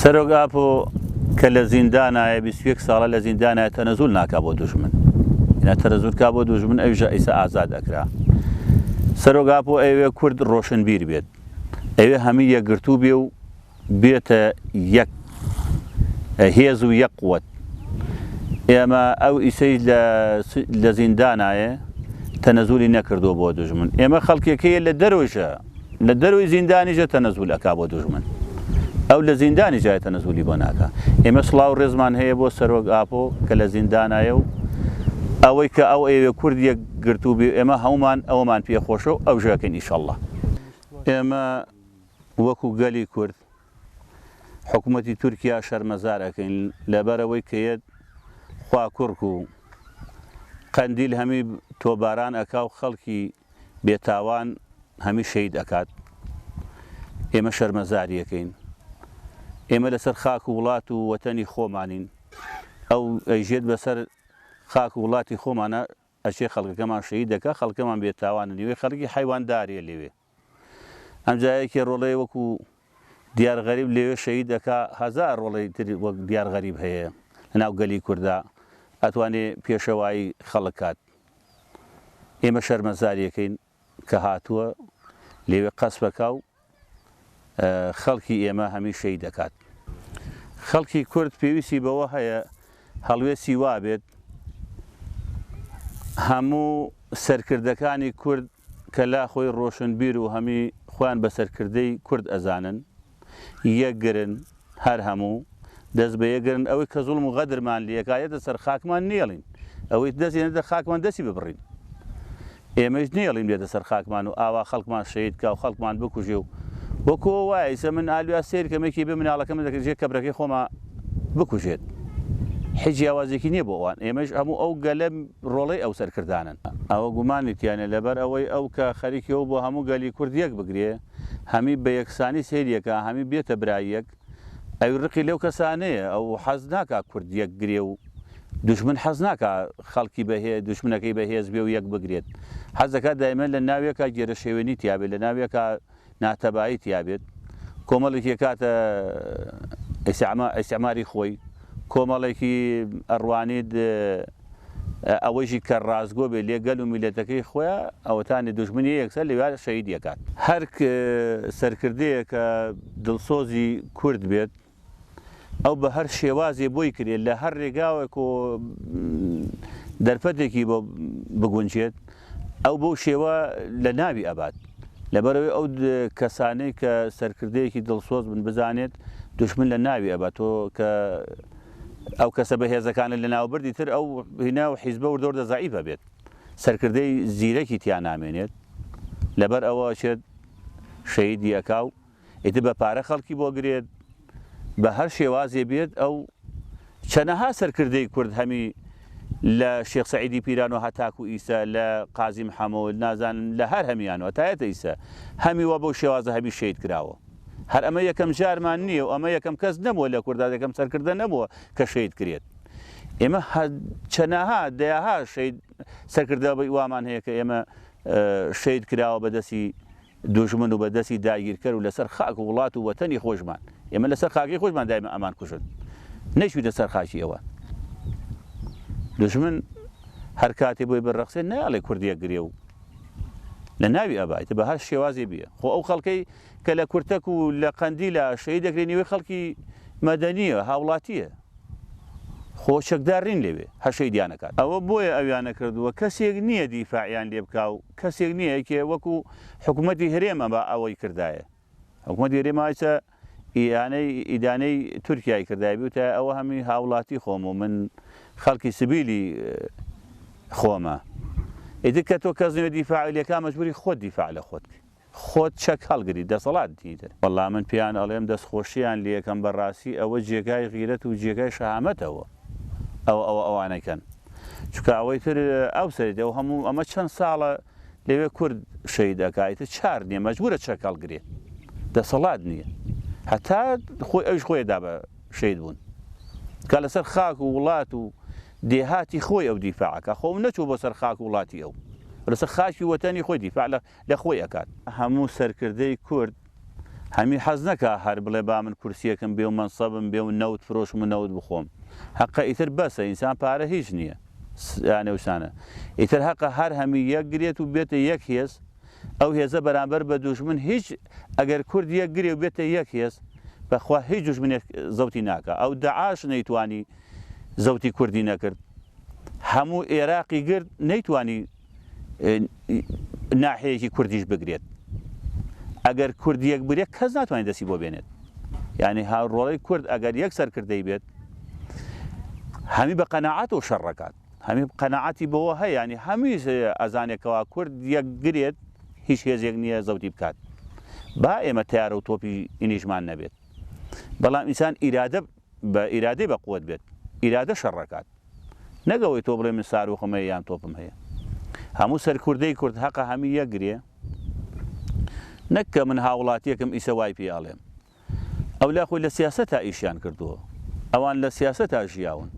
سەرۆک ئاپۆ کە لە زیندانایە 21 ساڵە لە زیندانایە تەنەزول ناکا بۆ دوژمن ئینا تەنەزول کا بۆ دوژمن ئەویشە ئیسا ئازاد ئەکرا. سەرۆک ئاپۆ ئەیەوێ کورد ڕۆشنبیر بێت ئەوێ هەمی یەکگرتوو بێ و بێتە یەک هێز و یەک قوت. ئێمە ئەو ئیسەی لە زیندانایە تەنەزولی نەکردووە بۆ دوژمن. ئێمە خەڵکێکەیە لە دەرۆیشە لە دەرۆی زیندانیشە تەنەزول ئەکا بۆ دوژمن. ئەو لە زیندانی جای تەنەزولی بۆ ناکا. ئێمە سڵاو ڕێزمان هەیە بۆ سەرۆک ئاپۆ کە لە زیندانایە و ئەوەی کە ئەو ئەیەوێ کورد یەکگرتوو بێ ئێمە هەموومان ئەوەمان پێ خۆشە و ئەو ژەکەین ئیشەڵڵا. ئێمە وەکو گەلی کورد حکومەتی تورکیا شەرمەزار ئەکەین لەبەرئەوەی کە یەت خواکوڕک و قەندیل هەمی تۆباران ئەکا و خەڵکی بێتاوان هەمی شەهید ئەکات ئێمە شەرمەزاری ئەکەین ئێمە لەسەر خاک و وڵات و وەتەنی خۆمانین ئەو ئەیژێت بەسەر خاک و وڵاتی خۆمانە ئەچێ خەڵکەکەمان شەهید دەکا خەڵکەمان بێتاوانە نیوەی خەڵکی حەیوانداریە لەوێ ئەمجا یەکێ ڕۆڵەی وەکو دیار غەریب لەوێ شەهید ئەکا هەزار ڕۆڵەی تر وەک دیار غەریب هەیە لەناو گەلی کوردا ئەتوانێ پێشەوایی خەڵک کات ئێمە شەرمەزاریەکەین کە هاتووە لەوێ قەسفەکا و خەڵکی ئێمە هەمی شەهید دەکات. خەڵکی کورد پێویستی بەوە هەیە هەڵوێستی وابێت هەموو سەرکردەکانی کورد کە لا خۆی ڕۆشنبیر و هەمی خۆیان بە سەرکردەی کورد ئەزانن یەکگرن هەر هەموو دەست بە یەکگرن ئەوەی کە زوڵم و غەدرمان لێکا یەتە سەر خاکمان نێڵین ئەوەی دەست یەنێتە خاکمان دەستی ببڕین ئێمەیش نێڵین بێتە سەر خاکمان و ئاوا خەڵکمان شەهید کا و خەڵکمان بکوژێ و وەکو ئەوە وایە ئیسە من ئالویا سەیر کەم یەکێ بێ مناڵەکەم دەکە ژێر کەبرەکەی خۆما بکوژێت هیچ جیاوازێکی نییە بۆ ئەوان ئێمەش هەموو ئەو گەلە ڕۆڵەی ئەو سەرکردانەن. ئەوە گومانی تیانە لەبەر ئەوەی ئەو کە خەریکی ئەو بۆ هەموو گەلی کورد یەک بگرێ هەمی بە یەکسانی سەیری ئەکا هەمی بێتە برای یەک ئەوی ڕقی لەو کەسانەیە ئەو حەز ناکا کورد یەک گرێ و دوژمن حەز ناکا خەڵکی بەهێ دوژمنەکەی بەهێز بێ و یەک بگرێت حەز دەکات دایمەن لە ناوێکا گێرەشێوێنی تیابێت لە ناوێکا ناتەبایی تیابێت کۆمەڵێکی ئەکاتە ئیستعماری خۆی کۆمەڵێکی ئەڕوانیت ئەوەیشی کە ڕاستگۆ بێ لێ گەل و میلەتەکەی خۆیان ئەوەتانی دوژمنی یەکسەر لەویا شەهیدی ئەکات. هەر سەرکردەیەک کە دڵسۆزی کورد بێت ئەو بە هەر شێوازێ بۆی کرێ لە هەر رێگاوێک و دەرفەتێکی بۆ بگونجێت ئەو بەو شێوە لە ناوی ئەبات. لەبەرئەوەی ئەو کەسانەی کە سەرکردەیەکی دڵسۆز بن بزانێت دوژمن لە ناوی ئەبات تۆ کە ئەو کەسە بەهێزەکانت لە ناو بردی تر ئەو هینا و حیزبە وردە وردە زەعیف ئەبێت سەرکردەی زیرەکی تیا نامێنێت لەبەر ئەوە ئەچێت شەهیدی ئەکا و ئیتر بە پارە خەڵکی بۆ گرێت بە هەر شێوازێ بێت ئەو چەنەها سەرکردەی کورد هەمی لە شێخ سەعیدی پیرانەوە هەتاکو ئیسە لە قازی محەمەوە نازانم لە هەر هەمیانەوە تایەتە ئیسە هەمی وا بەو شێوازە هەمی شەهید کراوە هەر ئەمە یەکەم جارمان نییە و ئەمە یەکەم کەس نەبووە لە کوردا یەکەم سەرکردە نەبووە کە شەهید کرێت ئێمە چەنەها دەیەها شەهید سەرکردە وامان هەیە کە ئێمە شەهید کراوە بەدەستی دوژمن و بە دەستی داگیرکەر و لەسەر خاک و وڵات و وەتەنی خۆشمان، ئێمە لەسەر خاکەی خۆشمان دایمە ئەمان کوژن، نەیچوویتە سەر خاکی ئەوان. دوژمن هەر کاتێ بۆی بڕەخسێ نایەڵێ کورد یەکگرێ و لە ناوی ئەبا، ئیتر بە هەر شێوازێ بیە. خۆ ئەو خەڵکەی کە لە کورتەک و لە قەندیلا شەهید دەکرێ نیوەی خەڵکی مەدەنییە، هاوڵاتییە. خۆ چەکدار نین لەوێ هەر شەهیدیان ئەکات. ئەوە بۆیە ئەویانە کردووە کەسێک نییە دیفاعیان لێ بکا و کەسێک نییە یەکێ وەکو حکومەتی هەرێم ئەبا ئەوەی کردایە حکومەتی هەرێم ئایسە ئیانەی ئیدانەی تورکیای کردایە بیوتایە ئەوە هەمی هاوڵاتی خۆم و من خەڵکی سبیلی خۆمە ئیتر کە تۆ کەس نییە دیفاعی لێکا مەجبوری خۆت دیفاع لە خۆت بکەی. خۆت چەک هەڵگری دەسەڵات دیتر. وەڵا من پێیان ئەڵێم دەست خۆشیان لێکەم بەڕاستی ئەوە جێگای غیرەت و جێگای شەهامەتە ئەوە ئەوە ئەوە ئەوانەی کەن چونکە ئەوەی تر ئەو سەریت ئەو هەموو ئەمە چەند ساڵە لەوێ کورد شەهید ئەکا ئیتر چار نییە مەجبورە چەک هەڵگرێ دەسەڵات نییە هەتا خۆی ئەویش خۆی دا بە شەهید بوون کە لەسەر خاک و وڵات و دێهاتی خۆی ئەو دیفاعەکە خۆ نەچوو بۆ سەر خاک و وڵاتی ئەو لەسەر خاکی وەتەنی خۆی دیفاع لە لە خۆی ئەکات. هەموو سەرکردەی کورد هەمی حەز نەکا هەر بڵێ با من کورسیەکم بێ و مەنسەبم بێ و نەوت فرۆشم و نەوت بخۆم. هەقە ئیتر بەسە ئینسان پارە هیچ نییە. یانە وشتانە. ئیتر هەقە هەر هەمی یەک گرێت و بێتە یەک هێز. ئەو هێزە بەرامبەر بە دوژمن هیچ ئەگەر کورد یەک گرێ و بێتە یەک هێز بەخوا هیچ دوژمنێک زەوتی ناکا. ئەو دەعاش نەیتوانی زەوتی کوردی نەکرد. هەموو ئێراقی گرت نەیتوانی ناحەیەکی کوردیش بگرێت. ئەگەر کورد یەک بگرێت کەس ناتوانێت دەستی بۆ بێنێت. یعنی هاوڕۆڵەی کورد ئەگەر یەک سەرکردەی بێت هەمی بە قەناعەت و شەڕەکات هەمی قەناعەتی بەوە هەیە یعنی هەمی ئەزانێت کەوا کورد یەک گرێت هیچ هێزێک نییە زەوتی بکات. با ئێمە تەیارە و تۆپی ئینیشمان نەبێت. بەڵام ئینسان ئیرادە بە ئیرادەی بە قوت بێت ئیرادە شەڕەکات. نەک ئەوەی تۆ بڵێ من ساروخم هەیە یان تۆپم هەیە. هەموو سەرکوردەی کورد هەقە هەمی یەک گرێ نەک کە من هاوڵاتیەکم ئیسە وای پێ ئەڵێم. ئەو لا خۆی لە سیاسەتا ئیشیان کردووە. ئەوان لە سیاسەتا ژیاون.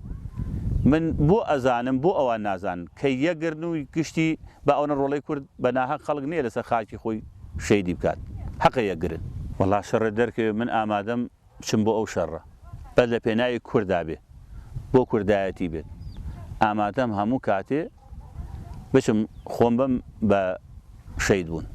من بۆ ئەزانم بۆ ئەوان نازانن کە یەکگرن و گشتی با ئەوەنە ڕۆڵەی کورد بە ناهەق خەڵک نییە لەسەر خاکی خۆی شەهیدی بکات. هەقە یەکگرن. وەڵا شەڕێ دەرکەوێ من ئامادەم بچم بۆ ئەو شەڕە بەس لە پێناوی کوردا بێ بۆ کوردایەتی بێت ئامادەم هەموو کاتێ بچم خۆم بەم بە شەید بوون.